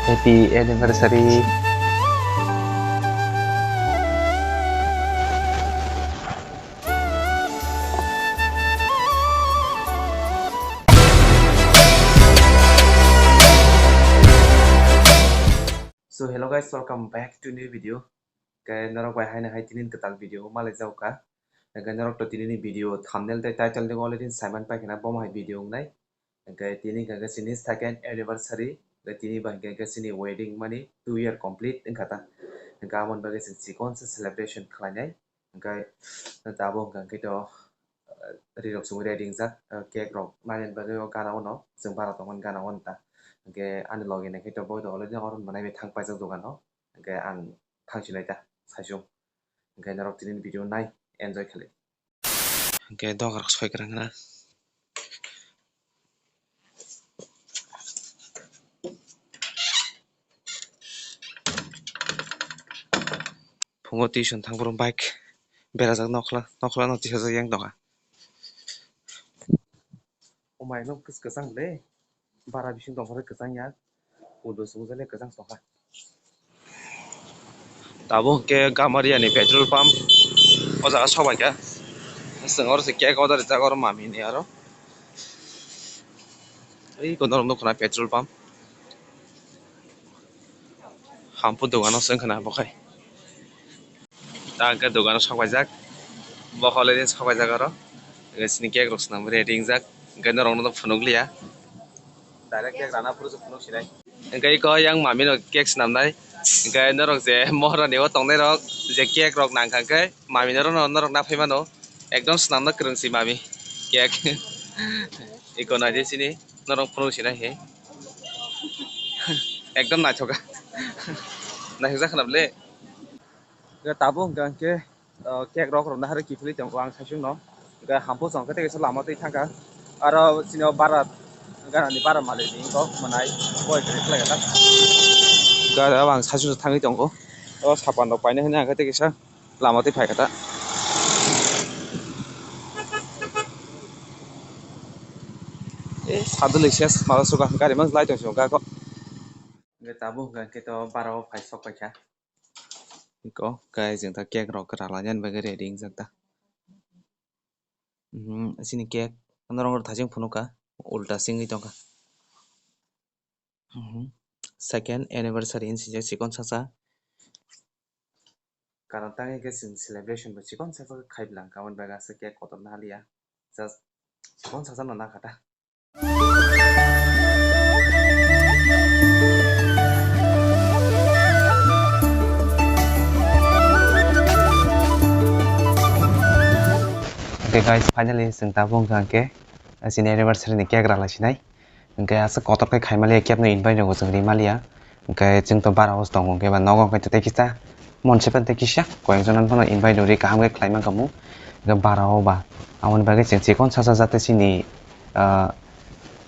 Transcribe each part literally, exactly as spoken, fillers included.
Happy anniversary. So hello guys, welcome back to new video. Ke norok bai haino hai tini kwtal video malai jao ka. Ke norok to tini ni video thumbnail tei title ni already saiman pai khna, bomo hai video wngnai. Ke tini ke sini second anniversary. Ke tini bai ke sini wedding mani two year complete wngkha ta. Ke amon bagwi chwng chikon se celebration khlainai. Hingke tabuk hingke to, eh, rirok chumui ready wngjak, eh, cake rok nani bagwi o gana o no chwng bara tongmani gana o ta. Hingke ani logi naikhe to bo to already oro manai bai thang paijak dogan o. Hingke ang thang sinai ta saichung. Hingke norok tini video nai enjoy khlai. Hingke doga rok soi kwrang na. Phungo tuition thang phuru bike berajak nokla, nokla no tisajak yang tongkha. Omai no kwchang le, bara bising tongkha kwchang ya, ulo sungja le kwchang tongkha. Tabuk hwnkhe Gamaria ni petrol pump o jaga sobaikha. Chwng oro se cake order rijak oro mami ni aro. Ei kono rok nukho na petrol pump. Hampur dogano se wngkha na bo khai. Ta hwnkhe dogano sok paijak. Bo hole din sok paijak oro. Sini cake rok swnam ready wngjak. Hwnkhe norok no phunuk liya. Direct cake rana phuru se phunuk sinai. Hingke eko yang mami no cake swnamnai. Hingke norok je mohor ni o tongnai rok je cake rok nangkha hingke mami no norok naphai mano. Ekdom swnamna kwrwng si mami cake. Eko naidi sini norok phunuk sinai he. Ekdom naithok. Naithok jak khna bwle. Tabuk hingka hingke, ah, cake rok romna hari kiphilwi tongo ang saichung no. Hingke hampus hingke tei kaisa lama twi thangkha. Aro chini o bara, ganani bara malik ni wngkha mwnai boi kwrwi khlai kha ta. Gari o ang saichung thangwi tongo. O sapan rok painai hwnwi hingke tei kaisa lama twi phaikha ta. E sadulwi ses mala suka gari mang lai tong sio gakho. Hingke tabuk hingke to bara o phai sok paikha. Iko, guys, chwng ta cake rok kwrak lainani bagwi ready wngjak ta. Mhm, chini cake, norok thaching phunukha, ulta singwi tongkha. Mhm. Second anniversary hinwi swijak chikon sasa. Karon tangwi khe chwng celebration bo chikon sasa khai bwlang, aboni bagwi aswk cake kotorma haliya. Just chikon sasa no nakha ta. Okay guys, finally chwng tabuk wngkha hwnkhe chini anniversary ni cake ralai sinai. Hwnkhe aswk kotor khe khaimaliya, kebno invite rwgo chwng rimaliya. Hwnkhe chwng to bara o tongo, hwnkhe ba nogo hwnkhe tei kisa monse pen tei kisa koyekjon phano invite rwgwi kaham khe khlai mankha mung. Hwnkhe bara o ba aboni bagwi chwng chikon sasa jate chini, ah,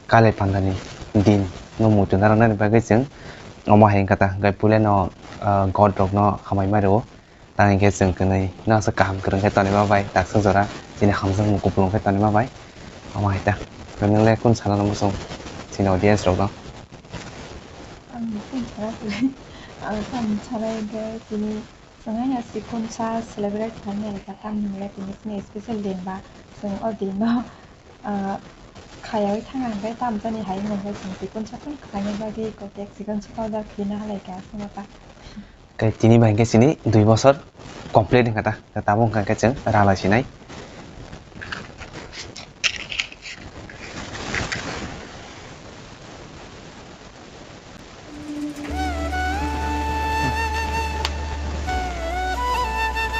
kale pandani din no muitu narwknani bagwi chwng omo hai wngkha ta. Hwnkhe puila no, ah, god rokno hamai ma rwo. Tang hwnkhe chwng kwnwi no aswk kaham kwrwng khe tonima bai, takswk jora chini hamjakmung kupulung khe tonima bai. Omo hai ta. Nwng le kung sana nangmung chini audience rokno? Ang kung sana kwrwi. Ang tamo sana hwnkhe tini chwng haino chikon sa celebrate khainai rwkha, tamni hwnle tini chini special din ba chwng o dino, ah, khaiwi thangna hwnkhe tamo jani hai wngkha chwng chikon sa tong khlaina bagwi eko cake chikon sa order khaina halai kha aswk ta. Khe tini bai hwnkhe chini dui bosor complete wngkha ta. Khe tabuk wngkha khe chwng ralai sinai.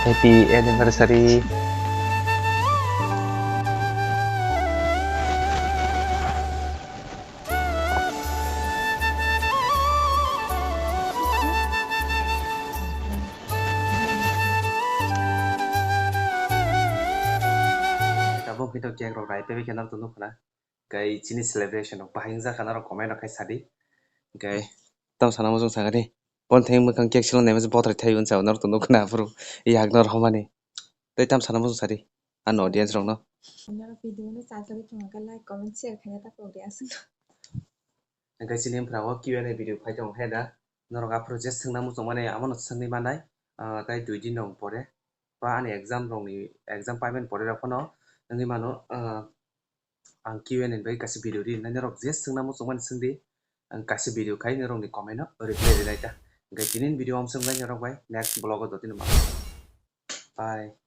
Happy anniversary. Tabuk hwnkhe cake rok rai paiwi khe norok nukho na. Hwnkhe chini celebration rok bahai wngjakha norok comment rok khai sadi. Hwnkhe tamo sana muchung sakha di. Bon theng mwkhang cake silo naimasa bothrai thai unsa norok to nukho na aphuru yakno rohormani. Tei tamo sana muchung sadi. Ano audience rokno. Norok video no chajagwi tongkha like, comment, share khaina ta pokdi aswk. Hingke chini bwkha o Q and A video phai tongo khe da, norok aphuru je swngna muchung mani amo no swngwi manai, ah, tai dui din rok pore ba ani exam rokni, exam payment pore rok phano wngwi mano, ah, ang Q and A ni bagwi kaisa video ri nai, norok je swngna muchung mani swngdi, ang kaisa video khai norokni comment o reply rinai ta. Hingke tini video amsong lai norok bai next vlog o jotoni ma. Bye.